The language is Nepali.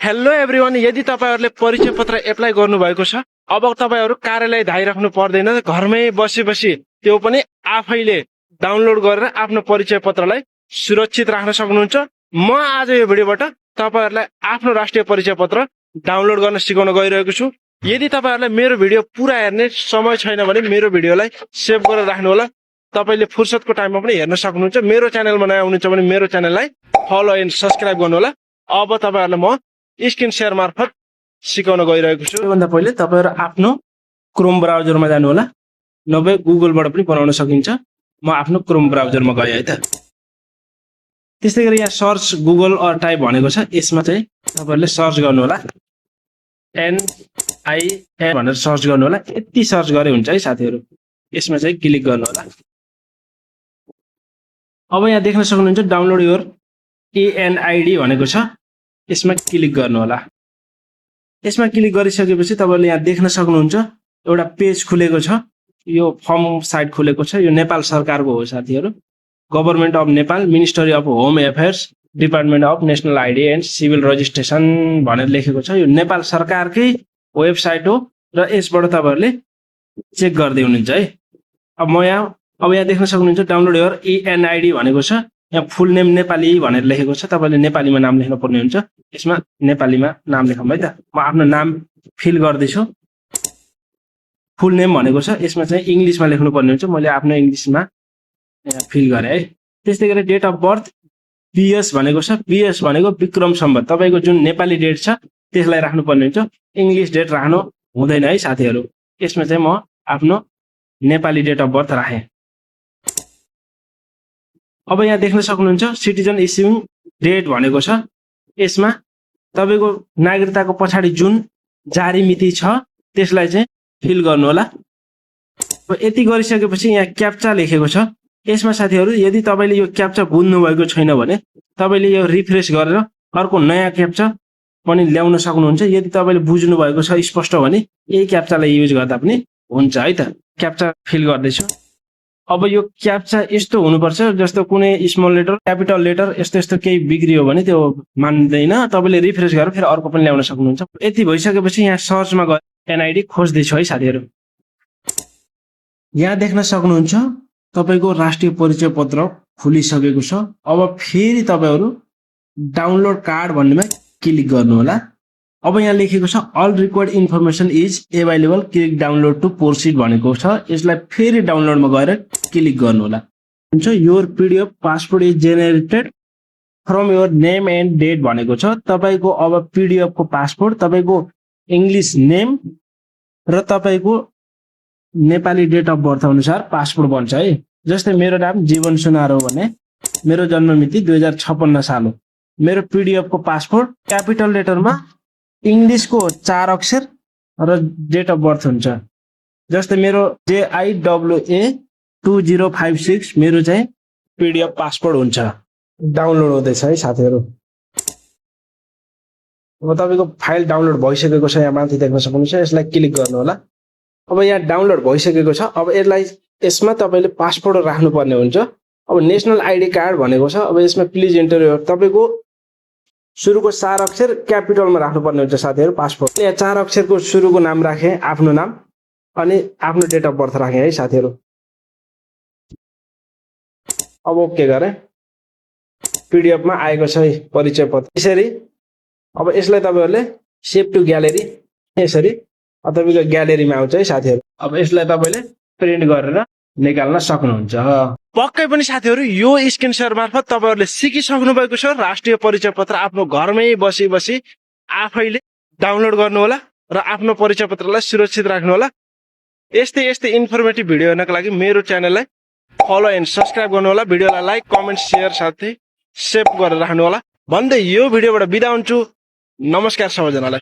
हेलो एभ्रिवान, यदि तपाईहरुले परिचय पत्र एप्लाई गर्नुभएको छ, अब तपाईहरु कार्यालय धाइराख्नु पर्दैन। घरमै बसी त्यो पनि आफैले डाउनलोड गरेर आफ्नो परिचय पत्रलाई सुरक्षित राख्न सक्नुहुन्छ। म आज यो भिडियोबाट तपाईहरुलाई आफ्नो राष्ट्रिय परिचय पत्र डाउनलोड गर्न सिकाउन गइरहेको छु। यदि तपाईहरुलाई मेरो भिडियो पुरा हेर्ने समय छैन भने मेरो भिडियोलाई सेभ गरेर राख्नु होला। तपाईले फुर्सदको टाइममा पनि हेर्न सक्नुहुन्छ। मेरो च्यानलमा नयाँ हुनुहुन्छ भने मेरो च्यानललाई फलो एन्ड सब्स्क्राइब गर्नु होला। अब तपाईहरुलाई म स्क्रिन शेयर मार्फत सिकाउन गइरहेको छु। त्योभन्दा पहिले तपाईहरु आफ्नो क्रोम ब्राउजरमा जानु होला, नभए गुगलबाट पनि बनाउन सकिन्छ। म आफ्नो क्रोम ब्राउजरमा गए है त। त्यस्तै गरी यहाँ सर्च गुगल अर टाइप भनेको छ, यसमा चाहिँ तपाईहरुले सर्च गर्नु होला। NIN भनेर सर्च गर्नु होला। यति सर्च गरे हुन्छ है साथीहरु। यसमा चाहिँ क्लिक गर्नु होला। अब यहाँ देख्न सक्नुहुन्छ डाउनलोड योर ENID भनेको छ, यसमा क्लिक गर्नु होला। यसमा क्लिक गरिसकेपछि तपाईले यहाँ देख्न सक्नुहुन्छ एउटा पेज खुलेको छ। यो फर्म साइट खुलेको छ। यो नेपाल सरकारको हो साथीहरु। Government of Nepal, ministry of home affairs, department of national ID and civil registration भनेर लेखेको छ। यो नेपाल सरकारकै वेबसाइट हो र यसबाट तपाईहरुले चेक गर्दै हुनुहुन्छ है। अब यहाँ देख्न सक्नुहुन्छ डाउनलोड योर ENID भनेको छ। यहाँ फुल नेम नेपाली भनेर लेखेको छ। तपाईले नेपालीमा नाम लेख्न पर्ने हुन्छ। यसमा नेपालीमा नाम लेखौँ है त। म आफ्नो नाम फिल गर्दै छु। फुल नेम भनेको छ, यसमा चाहिँ इंग्लिशमा लेख्नु पर्ने हुन्छ। मैले आफ्नो इंग्लिशमा फिल गरे है। त्यस्तै गरी डेट अफ बर्थ BS भनेको छ। BS भनेको विक्रम सम्वत। तपाईको जुन नेपाली डेट छ त्यसलाई राख्नु पर्ने हुन्छ। इंग्लिश डेट राख्नु हुँदैन है साथीहरु। यसमा चाहिँ म आफ्नो नेपाली डेट अफ बर्थ राखे। अब यहाँ देख्न सक्नुहुन्छ सिटिजन इस्युइङ डेट भनेको छ। यसमा तपाईको नागरिकताको पछाडी जुन जारी मिति छ त्यसलाई चाहिँ फिल गर्नु होला। यति गरिसकेपछि यहाँ क्याप्चा लेखेको छ। यसमा साथीहरु यदि तपाईले यो क्याप्चा बुझ्नु भएको छैन भने तपाईले यो रिफ्रेश गरेर अर्को नयाँ क्याप्चा पनि ल्याउन सक्नुहुन्छ। यदि तपाईले बुझ्नु भएको छ स्पष्ट भने यही क्याप्चालाई युज गर्दा पनि हुन्छ है त। क्याप्चा फिल गर्दै छु। अब यो क्याप्चा यस्तो हुनुपर्छ जस्तो कुनै स्मल लेटर, क्यापिटल लेटर यस्तो केही बिग्रियो भने त्यो मान्दैन। तपाईले रिफ्रेश गरेर फेरि अर्को पनि ल्याउन सक्नुहुन्छ। यति भइसकेपछि यहाँ सर्चमा गएर NID खोज्दै छु है साथीहरु। यहाँ देख्न सक्नुहुन्छ तपाईको राष्ट्रिय परिचय पत्र खुलिसकेको छ। अब फेरि तपाईहरु डाउनलोड कार्ड भन्नेमा क्लिक गर्नु होला। अब यहाँ लेखेको छ all required information is available, click download to proceed भनेको छ। यसलाई फेरि डाउनलोडमा गएर क्लिक गर्नु होला। हुन्छ your PDF passport is generated from your name and date भनेको छ। तपाईको अब PDF को पासपोर्ट तपाईको इंग्लिश नेम र तपाईको नेपाली डेट अफ बर्थ अनुसार पासपोर्ट बन्छ है। जस्तै मेरो नाम जीवन सुनार हो भने मेरो जन्म मिति 2056 साल हो। मेरो PDF को पासपोर्ट क्यापिटल लेटरमा इंग्लिश को 4 अक्षर र डेट अफ बर्थ हुन्छ। जस्तै मेरो JIWA 2056 मेरो चाहिँ PDF पासपोर्ट हुन्छ। डाउनलोड हुँदैछ है साथीहरु। अब तपाईको फाइल डाउनलोड भइसकेको छ। यहाँ माथि देख्न सक्नुहुन्छ। यसलाई क्लिक गर्नु होला। अब यहाँ डाउनलोड भइसकेको छ। अब यसमा तपाईले पासपोर्ट राख्नु पर्ने हुन्छ। अब नेशनल आइडी कार्ड भनेको छ। अब यसमा प्लिज एन्टर योर तपाईको सुरुको 4 अक्षर क्यापिटलमा राख्नु पर्ने हुन्छ साथीहरु। पासपोर्ट यहाँ 4 अक्षरको सुरुको नाम राखे, आफ्नो नाम अनि आफ्नो डेट अफ बर्थ राखे है साथीहरु। अब ओके गरे। PDF मा आएको छ है परिचय पत्र। यसरी अब यसलाई तपाईहरुले सेभ टु ग्यालेरी यसरी तपाईको ग्यालेरीमा आउँछ है साथीहरु। अब यसलाई तपाईले प्रिन्ट गरेर निकाल्न सक्नुहुन्छ। पक्कै पनि साथीहरु यो स्क्रिन शेयर मार्फत तपाईहरुले सिकिसक्नु भएको छ। राष्ट्रिय परिचय पत्र आफ्नो घरमै बसी आफैले डाउनलोड गर्नु होला र आफ्नो परिचय पत्रलाई सुरक्षित राख्नु होला। यस्तै इन्फर्मेटिभ भिडियो हेर्नको लागि मेरो च्यानललाई फलो एन्ड सब्स्क्राइब गर्नु होला। भिडियोलाई लाइक, कमेन्ट, शेयर साथै सेभ गरेर राख्नु होला भन्दै यो भिडियोबाट बिदा हुन्छु। नमस्कार सबैजनालाई।